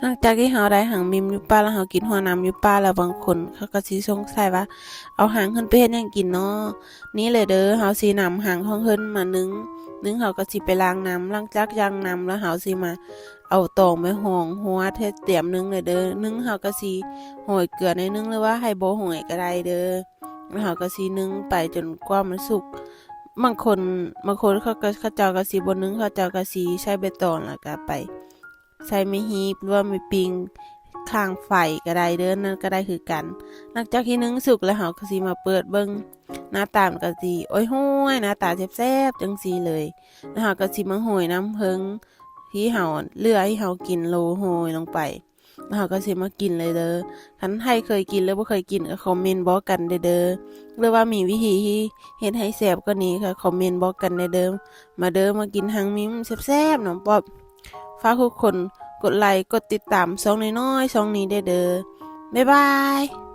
ຫຼັງຈາກທີ່ເຮົາໄດ້ຫັງມິມຢູ່ປ່າ ແລ້ວເຮົາກິນຫົວໜາມຢູ່ປ່າ ແລ້ວບາງຄົນເຂົາກໍຊິສົງໄສວ່າ ເອົາຫັງເພິ່ນໄປເຮັດຫຍັງກິນເນາະ? ນີ້ແຫຼະເດີ ເຮົາຊິນຳຫັງຂອງເພິ່ນມາໜຶ້ງ ໜຶ້ງເຮົາກໍຊິໄປລ້າງນ້ຳ ຫຼັງຈາກລ້າງນ້ຳແລ້ວ ເຮົາຊິມາເອົາຕອງໄປຫອງຫົວ ເຮັດຕຽມໜຶ້ງເລີຍເດີ. ໜຶ້ງເຮົາກໍຊິໂຮຍເກືອໜ້ອຍໜຶ້ງ ຫຼືວ່າໃຫ້ບໍ່ໂຮຍກໍໄດ້ເດີ. ແລ້ວເຮົາກໍຊິໜຶ້ງໄປຈົນກວ່າມັນສຸກ. ບາງຄົນ ບາງຄົນເຂົາກໍ ເຂົາເຈົ້າກໍຊິບໍ່ໜຶ້ງ ເຂົາເຈົ້າກໍຊິໃຊ້ໃບຕອງ ແລ້ວກໍໄປ ໃສ່ໄມ້ຮີບ ຫຼືວ່າໄມ້ປີ້ງຂ້າງໄຟກໍໄດ້ເດີ ນັ້ນກໍໄດ້ຄືກັນ. ຫຼັງຈາກທີ່ໜຶ້ງສຸກແລ້ວ ເຮົາກໍຊິມາເປີດເບິ່ງ ໜ້າຕາມັນກໍຊິ ໂອ້ຍໂຮຍ ໜ້າຕາແຊບໆ ຈັ່ງຊີ້ເລີຍ. ແລ້ວເຮົາກໍຊິມາໂຮຍນ້ຳເຜິ້ງທີ່ເຮົາເຫຼືອ ທີ່ເຮົາກິນໂລ ໂຮຍລົງໄປ ແລ້ວເຮົາກໍຊິມາກິນເລີຍເດີ. ຄັນໃຜເຄີຍກິນ ຫຼືບໍ່ເຄີຍກິນ ກໍຄອມເມັນບອກກັນແດ່ເດີ ຫຼືວ່າມີວິທີທີ່ເຮັດໃຫ້ແຊບກວ່ານີ້ ກໍຄອມເມັນບອກກັນແດ່ເດີ. ມາເດີ ມາກິນຫັງມິມແຊບໆ ນຳປອບ. ຝາກທຸກຄົນກົດໄລ ກົດຕິດຕາມຊ່ອງນ້ອຍໆ ຊ່ອງນີ້ແດ່ເດີ. ບາຍບາຍ.